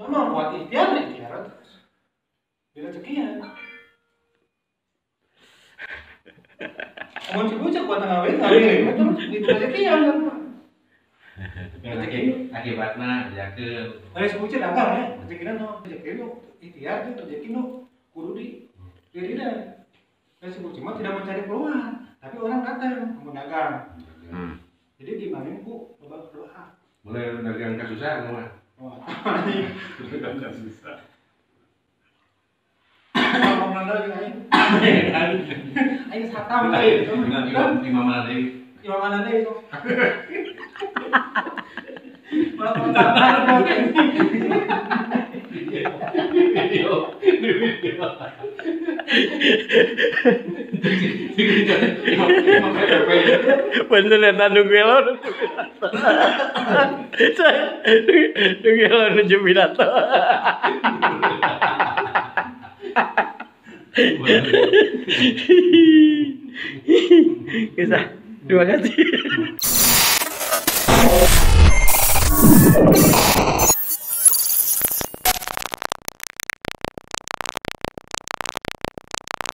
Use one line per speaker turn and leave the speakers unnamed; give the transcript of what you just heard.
Mah kuat ikhtiar ikhtiar terus. Di rezekian. Mun si bucek kuat ngawin ngawin terus di rezekian kan.
Rezeki akibatna jakeun.
Lain si bucek dagang ya, rezekina nu rezeki nu ikhtiar teh rezeki nu kudu di dirida. Lain si bucek mah tidak mencari keluar, tapi orang datang mau dagang. Jadi dimanin ku loba doa.
Mulai dagang kasusah mah.
Wah,
dagang kasusah.
Ngomong nanda jeung aing. Aing satam teh.
Imam mana deui?
Imam mana deui sok. Malah kontak
video, video.
Bener eta nunggu elon. Nunggu elon nuju pidato. Kisah. Terima kasih.